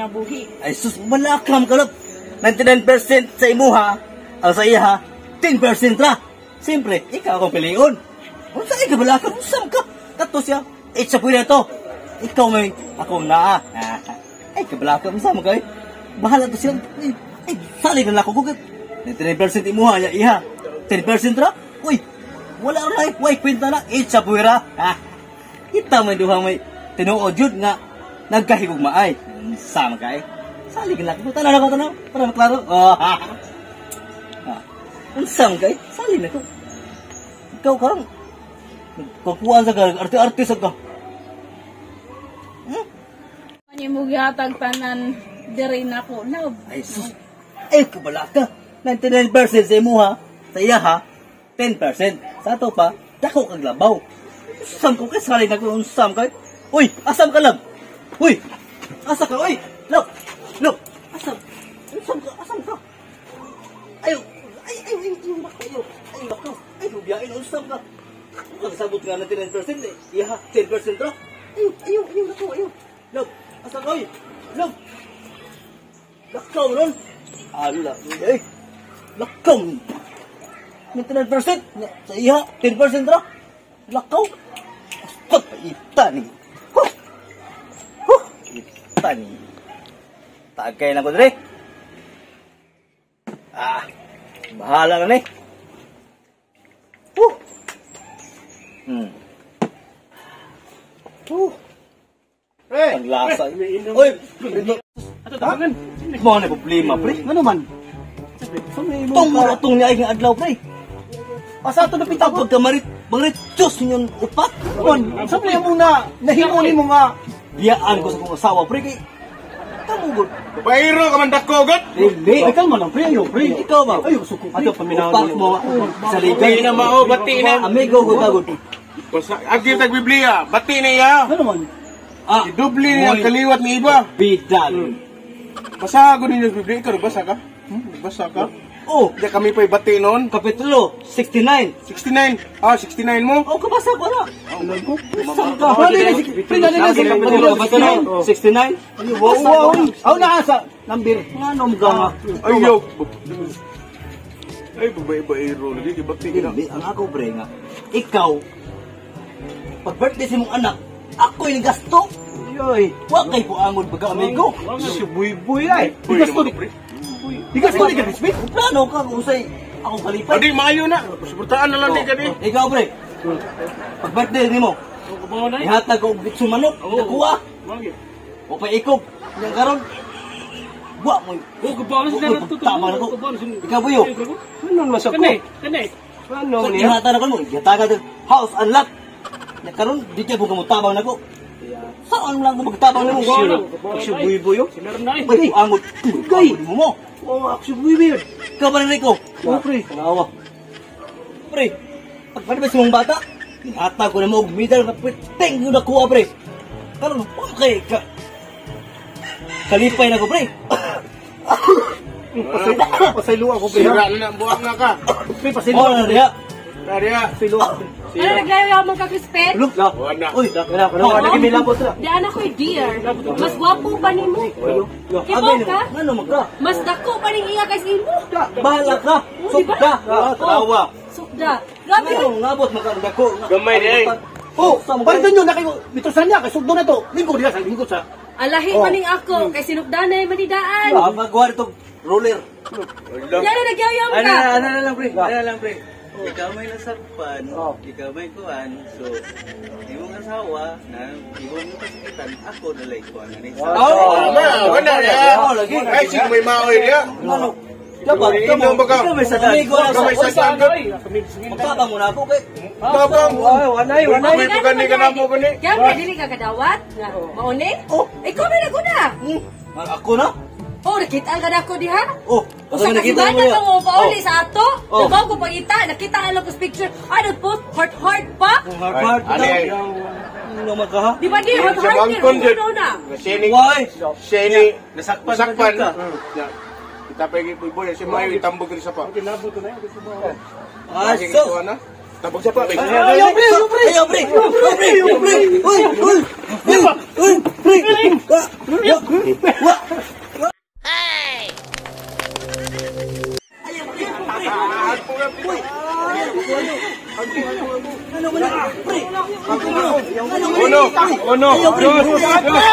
kinabuhi. Ay sus, balakam ka love. 99% sa imuha, ang sa iya, 10% ra. Siyempre, ikaw akong piliun. Unsa ka balakam? Unsa ka? Kato siya. Eh, sa pwede to. Ikaw may akong naa. Ay, kabalakam unsa man kay? Bahala to siya. Ay, ay, salig na ako gugit. 99% imuha, ya iha. 10% ra. Uy, wala ra way kwenta na. Eh, sa puwera. Kita may duha may tinuod yun nga nagkahigugmaay. Unsa man kay? Salig na ako. Tanaw na ko, tanaw. Para maklaro. Oh, ha. Ah. Unsa man kay? Salig na ko. Ikaw karong nagkukuan sa ka, arte-arte sa ka. Ano mo gihatag tanan diri nako, love? Ay sus. Ay kabala ka. 99% sa imuha, sa iya ha, 10%. Sa ato pa, dako kag labaw. Usam ko kay salig na ko unsam kay. Uy, asam ka lang. Uy, asa ka uy? Love. Love. Asam. Usam ka, asam ka. Ayo, ay ay ay, ay, bako, ayo. Ay bako. Ay biyain unsam ka. Ang sabot nga 99% eh. Iya, 10% ra. Ayo, ayo, ayo nako, ayo. Love, asa ka uy? Love. Lakaw nun. Ala, eh. Lakaw. 99% sa iya, 10% ra. Lakaw. Aspat pa ita ni. Huh. Huh. Ita ni. Tagay lang ko dire. Ah, bahala na ni. Huh. Huh. Pre, Ang lasa. Uy, ato tabangan. Mo na problema, pre. Ano man? Tong mo atong niya ang adlaw, pre. Asa ato napita ko? Pagka marit, marit Diyos ninyon upat. Man, sa pre mo na nahimo nimo nga Biyaan ko sa kong asawa, pre. Kay, kamo gud. Babaero ka man dako god. Dili. Ay, kalma lang, pre, ayo, pre. Ikaw ba? Ayo, suko, pre. Ato paminaw upat mo sa ligay. Bati na mao, bati na. Amigo gud ka gud. Basta agi tag Biblia, bati na iya. Ano man? Ah, Idubli niya ang kaliwat ni iba. Bida. Basa ko ninyo Biblia, ikaw basa ka? Basa ka? Oh, Di kami pa'y bati noon. Kapitulo 69. 69. Ah, 69 mo? Oh, kabasa ko na. Alam ko. Saan ka? Dali na, pre, dali na, Kapitulo, kapitulo 69. Wow, wow. Aw na sa number. Nga nom ka nga. Ay, yo. Ay, babae-baero. Lagi, bati na. Hindi, ang ako pre nga. Ikaw, pag birthday sa imong anak, ako yung gasto. Yoy. Wa kay puangon baga amigo. Si buy-buy ay. Uy, Igas ko naman, ni. pre. Igas ko ni ka, Smith. Plano ka kung usay akong kalipay. Adi, maayo na. Suportaan na lang ni kani. Ikaw pre, pag birthday nimo, ihatag ko og bitsun manok, nakuha. O pa ikog, yang karon. Wa mo. Tama na ko. Ikaw buyo. Ano man sa ko? Ano So, niya? ihatag na ko mo, ihatag ka house and lot. Ya karon di kay ko tabang nako. Saan lang ko magtabang nimo? Si buy-buy yo. Ay, angot. Gay mo. Oh, si buy-buy. Ikaw ba Rico? Oh, pre. Tanawa. Pre, pag pwede sa mong bata, ihatag ko na mo og medal nga thank you na kuha, pre. Karon, okay ka. Kalipay na ko, pre. Pasaylo ako, pre. Sira na na, buwang na ka. Pre, pasaylo. Oh, na riya. Naria. Pasaylo ako. Ano naglayo man ka, Crispin? Look, Wala. Uy, Wala, wala, wala. Lagi may labot na. Di anak ko'y dear. Mas gwapo pa nimo. Kibaw ka? Ano man ka? Mas dako pa ning iya kaysa imo. Bahala ka. Oh, di ba? Sukda. Tanawa. Sukda. Grabe. Ano, ngabot man ka ang dako. Gamay di ay. Oh, palitan nyo na kayo. Mitusan niya, kay sugdo na to. Lingkod niya sa lingkod sa. Alahi Oh. pa ning ako kay sinukdanay manidaan. Ah, magawa nito roller. Di ano nagyayaw Ano ka? na, ano na lang pre, ano na lang pre. Ikaw may nasakpan, Oh. ikaw may kuan, so imong asawa na imong kasakitan, ako na lang kuan ani. Oh, Tama, wala niya. Oh, lagi. Ay, sino may maoy niya? Ano? Dapat, Ikaw ba ka? Ikaw may sadaan. Amigo lang Ikaw may sa. sadaan ka. Magtabang mo na ako kay. Tabang. Ay, wanay, wanay. May pagani ka na mo gani. Kaya nga dili ka kadawat nga mauni? Oh. Ikaw may naguna. Ako na? Oh, nakita ka na ako diha. Oh, Usa ka nakita simana mo niya. ka mo pauli sa ato. Oh. Nabaw ko pangita, nakita lang ko sa picture. Ano post heart heart pa? Heart heart. Ay, ano ay? Ano man ka ha? Di ba di heart Sa heart bangkon ni dyan. una na. Sini. Why? Sini. Nasakpan Nasakpan. ka. Ya. Kita pa yung boy, si Mayo itambog rin sa pa. Ah, so. Tabog sa pa. Ayaw, pre! Ayaw, pre! Ayaw, pre! Ayaw, pre! Ayaw, pre! Uy! Uy! Uy! Uy! Pre! Wa! Wa! Wa! Ano man na, pre? Ako mo. Ano man Uno, na, uno, Ayaw, pre. dos, dos.